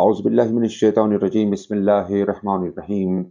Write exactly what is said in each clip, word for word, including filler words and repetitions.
اعوذ باللہ من الشیطان الرجیم، بسم اللہ الرحمن الرحیم۔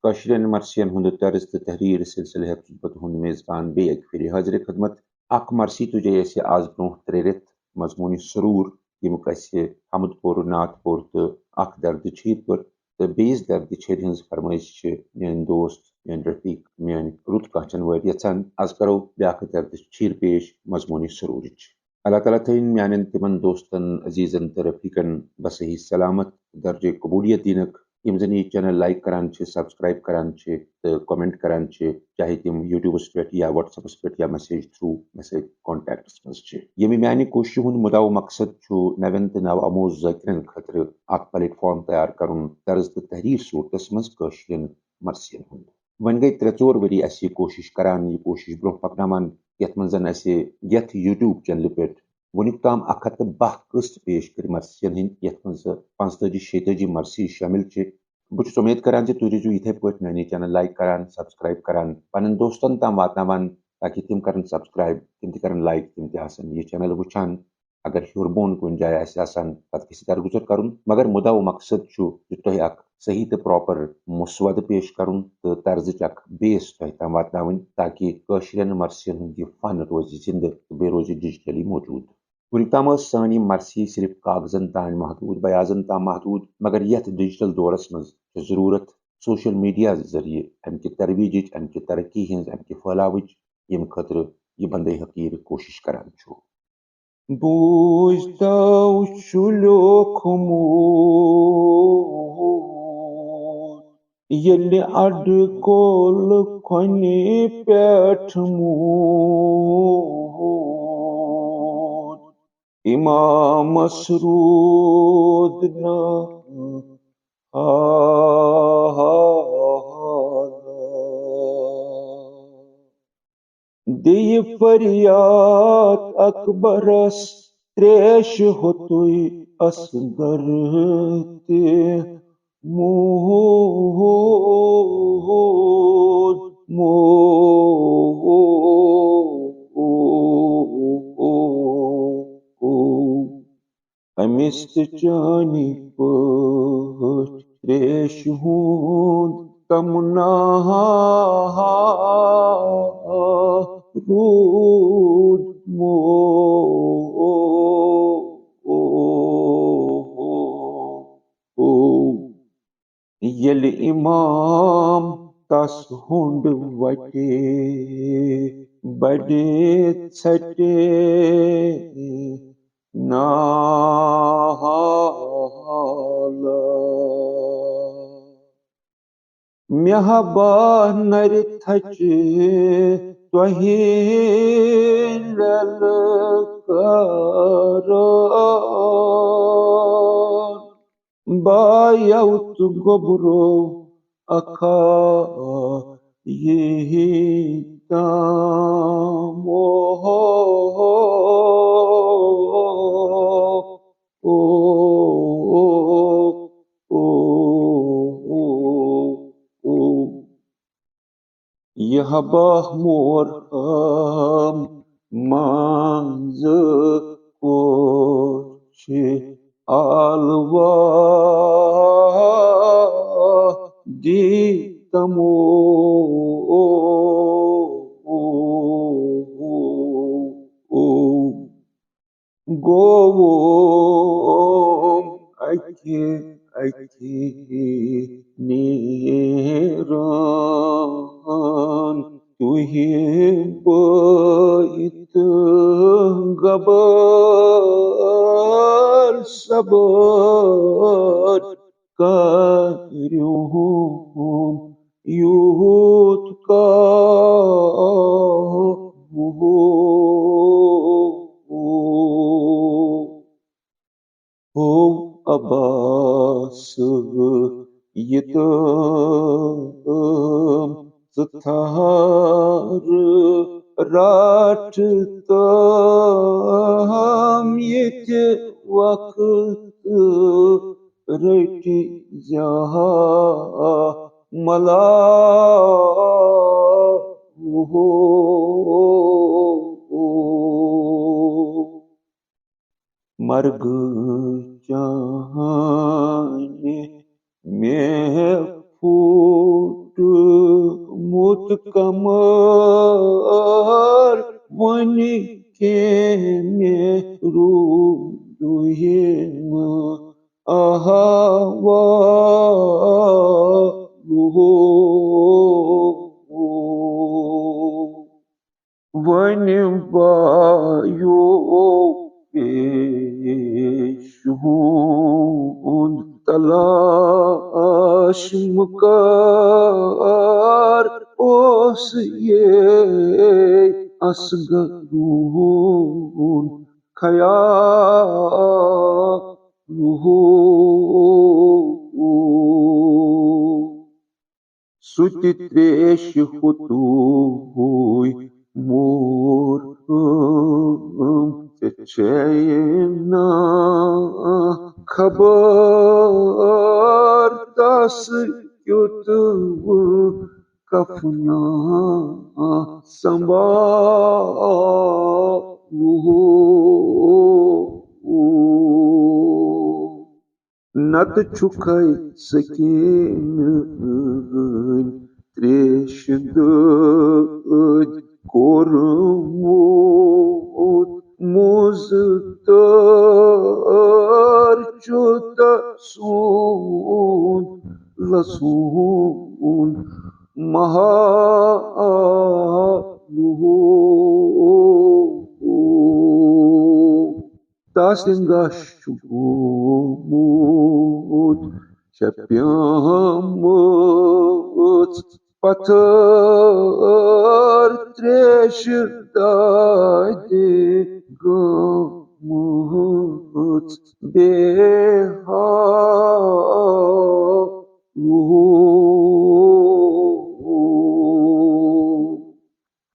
کٲشرٮ۪ن مرثین ہُنٛد طرز تہٕ تحریر سلسلہٕ ہٮ۪تھ چھُس بہٕ تُہُنٛد میزبان بیٚیہِ اکہِ پھِرِ حٲضِر خدمت۔ اکھ مرثی تُجے اَسہِ آز برونٛہہ ترٛےٚ رٮ۪تھ، مضموٗنِ سرور، ییٚمیُک اَسہِ حمد پوٚر، نعت پوٚر تہٕ اکھ درد چھیٖر پٔر۔ تہٕ بیٚیِس درد چھیرِ ہٕنٛز فرمٲیش چھِ میٲنۍ دوست، میٲنۍ رفیق، میٲنۍ رُت کانٛہہ چنہٕ وٲلۍ یژھان۔ از کرو بیاکھ درد چھیٖر پیش مضموٗنِ سرورٕچ۔ اللہ تعالیٰ تھٲوِن میانٮ۪ن تِمن دوستن، عزیزن تہٕ رفیقن بصحیح سلامت، درجے قبولیت دینک، یِم زن یہِ channel like کران چھِ، subscribe کران چھِ تہٕ comment کران چھِ، چاہے تِم YouTubeس پٮ۪ٹھ یا WhatsAppس پٮ۪ٹھ یا message through مےٚ سۭتۍ contactس منٛز چھِ۔ ییٚمہِ میانہِ کوٗششہِ ہُنٛد مُدعا و مقصد چھُ نوٮ۪ن تہٕ نو آموز ذٲکرن خٲطرٕ اکھ platform تیار کرُن، طرز تہٕ تحریر صوٗرتس منٛز کٲشرٮ۪ن مرثین ہُنٛد۔ وۄنۍ گٔے ترٛےٚ ژور ؤری اَسہِ یہِ کوٗشِش کران، یہِ کوٗشِش برٛونٛہہ پکناوان، یَتھ منٛز زَن اَسہِ یَتھ YouTube channelہِ پٮ۪ٹھ وُنیُک تام اَکھ ہَتھ تہٕ باہ قٕسط پیش کٔرۍ مرثین ہٕنٛدۍ، یَتھ منٛز پانٛژتٲجی شیٚتٲجی مرثی شٲمِل چھِ۔ بہٕ چھُس اُمید کران زِ تُہۍ روٗزِو یِتھَے پٲٹھۍ میٛانہِ یہِ channel like کران، subscribe کران، پنٛنٮ۪ن دوستَن تام واتناوان، تاکہِ تِم کرن subscribe، تِم تہِ کرن like، تِم تہِ آسن یہِ channel وٕچھان۔ اگر ہیوٚر بۄن کُنہِ جایہِ آسہِ آسان، تَتھ گژھِ درگُزر کرُن۔ مگر مُدعا و مقصد چھُ زِ تۄہہِ اکھ صحیح تہٕ proper مسودٕ پیش کرُن تہٕ طرزٕچ اکھ base تۄہہِ تام واتناوٕنۍ، تاکہِ کٲشرٮ۪ن مرثین ہُنٛد یہِ فن روزِ زِندٕ تہٕ بیٚیہِ روزِ digitally موجود۔ وُنیُک تام ٲس سٲنۍ یہِ مرثی صرف کاغذن تام محدوٗد، بیازن تام محدوٗد، مگر یتھ digital دورس منٛز چھِ ضروٗرت social media ذٔریعہٕ امہِ کہِ ترویجٕچ، امہِ کہِ ترقی ہٕنٛز، امہِ کہِ پھٔہلاوٕچ، ییٚمہِ خٲطرٕ یہِ بندے حقیٖر کوٗشش کران چھُ۔ بوٗزتو چھُ لیوٗکھمُت، ییٚلہِ اَڈٕ کول کھۄنہِ پٮ۪ٹھ موٗد، اِمامس روٗد نہٕ حالہ۔ دِیہِ فریاد اکبرس، تریش ہوٚتُے اصغر تہِ موٗد، موٗد۔ أمِس تہِ چٲنی پٲٹھۍ تریشہِ ہُنٛد تمنا روٗد موٗد۔ ییٚلہِ اِمام تس ہُنٛد وَٹے بَڑِ ژھَٹے نالہٕ۔ مےٚ ہا بہٕ نَرِ تھَچہِ تۄہہِ لَلہٕ کَران۔ بایوت گوٚبرو اکھا یہی تام۔ او، او، او، او، او۔ یہِ ہباہ مور ہام منٛزٕ کوچھِ آلوا دی تمو۔ گوٚوُم اَکہِ اَکہِ نیران تُہہِ بٲیِتھ گبر صبر کٔرِو یوٗت کال۔ ہو عباس یتام ژٕ تھار رٹھ تام ییٚتہِ وقت رٔٹۍ زیہا ملا۔ مرگٕچ چانہِ مےٚ پھوٗٹمُت کمر، وۄنۍ کیٚمہِ روٗدُے نہٕ احوالُک۔ وۄنۍ بایو پیش ہُنٛد تلاش مُکار اوس یے اصغرُن خیال۔ سُہ تہِ تریشہِ ہوٚتُے مور۔ ژےٚ چھے نہٕ خبر تس کیُتھ کفنا سنبھالو۔ نتہٕ چھُکھے سکیٖنہٕ تریشہِ دٲدۍ کوٚرمُت مُزٕدار۔ چھُ تسُنٛد لسُن محالُک۔ تس تہِ گاش چھُ گوٚمُت، چھےٚ پیمٕژ پتھر تریشہِ دادِ گٔمٕژ بے حال۔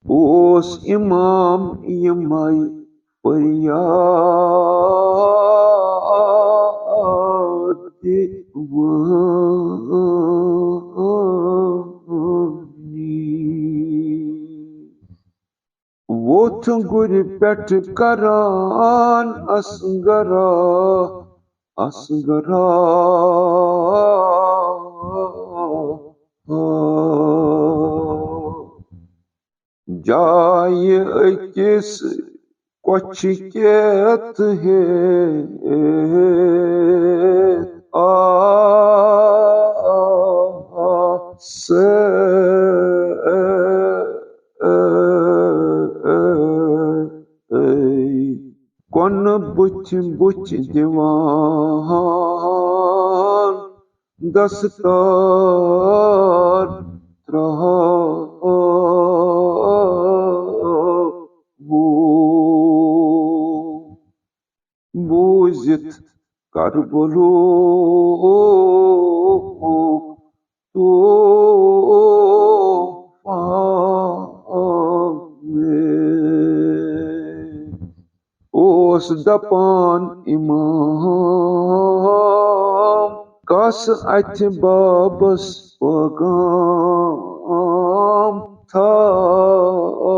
اوس امام یمے فریاد دِوٲنی۔ ووتھ گُرِ پٮ۪ٹھ کران اصغرا، اصغرا۔ جایہِ أکِس کۄچھِ کیت ہیٚتھ آسہٕ کۄنہٕ بُتھِ بُتھِ دِوان دستار ترٛاوو۔ بوٗزِتھ کربلوک طوفان۔ اوس دپان امام، کس اتھِ بابس پٲغام تھاوو۔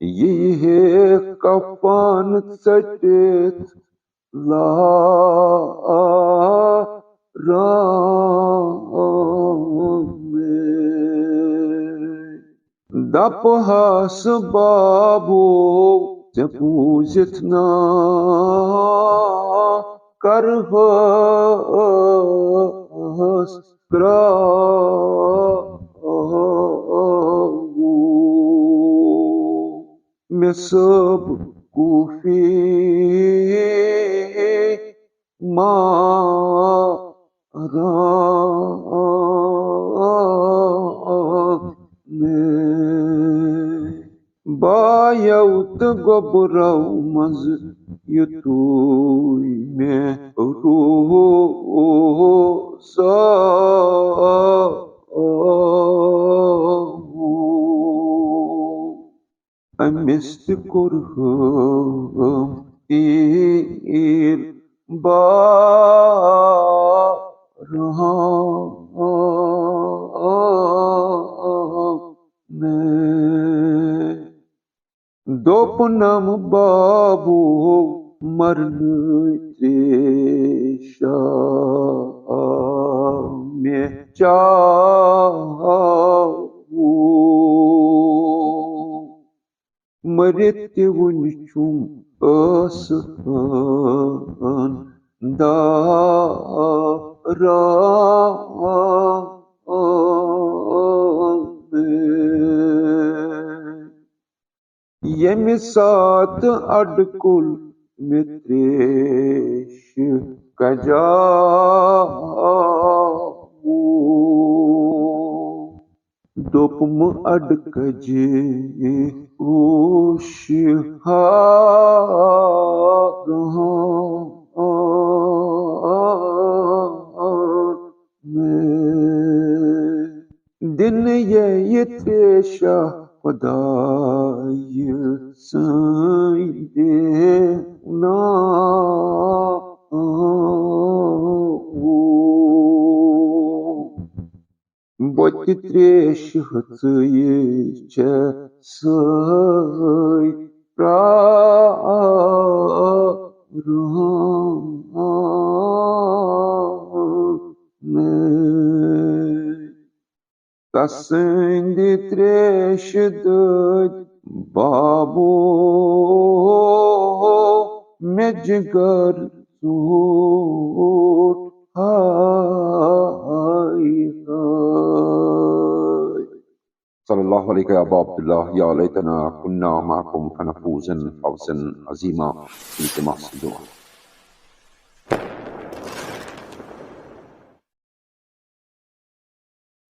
یہِ ہے کفن ژٔٹِتھ لاران۔ دپہٕ ہس بابو، ژےٚ بوٗزِتھ نا کرہس کرٛاوُن۔ مےٚ صٲب کوٗفی ما ران۔ بایو تہٕ گۄبرو منٛزٕ یُتُے مےٚ روزا۔ أمِس تہِ کوٚرہم تیٖر باران۔ دوٚپنم بابو مرنہٕ تریشہ مےٚ چاوو۔ مٔرِتھ تہِ وُنہِ چھُم ٲسہٕ ہن داران۔ ییٚمہِ ساتہٕ اڈٕ کُل مےٚ تریش کجاوو۔ دوٚپمہٕ اڈٕ کجہِ وُچھ ہا دِنہٕ یہِ تریشہ خدایہِ سٕنٛدِ ناوٕ۔ بۄتہِ تریشہِ ہٕژٕے چھےٚ سٲے پرٛاران۔ تسٕنٛدِ تریشہِ دٲدۍ بابو مےٚ جگر ژوٗٹ۔ ہاے ہاے۔ صلی اللہ علیک یا ابا عبداللہ، یا لیتنا کنا معکم فنفوز فوزا عظیما۔ التماس دعا۔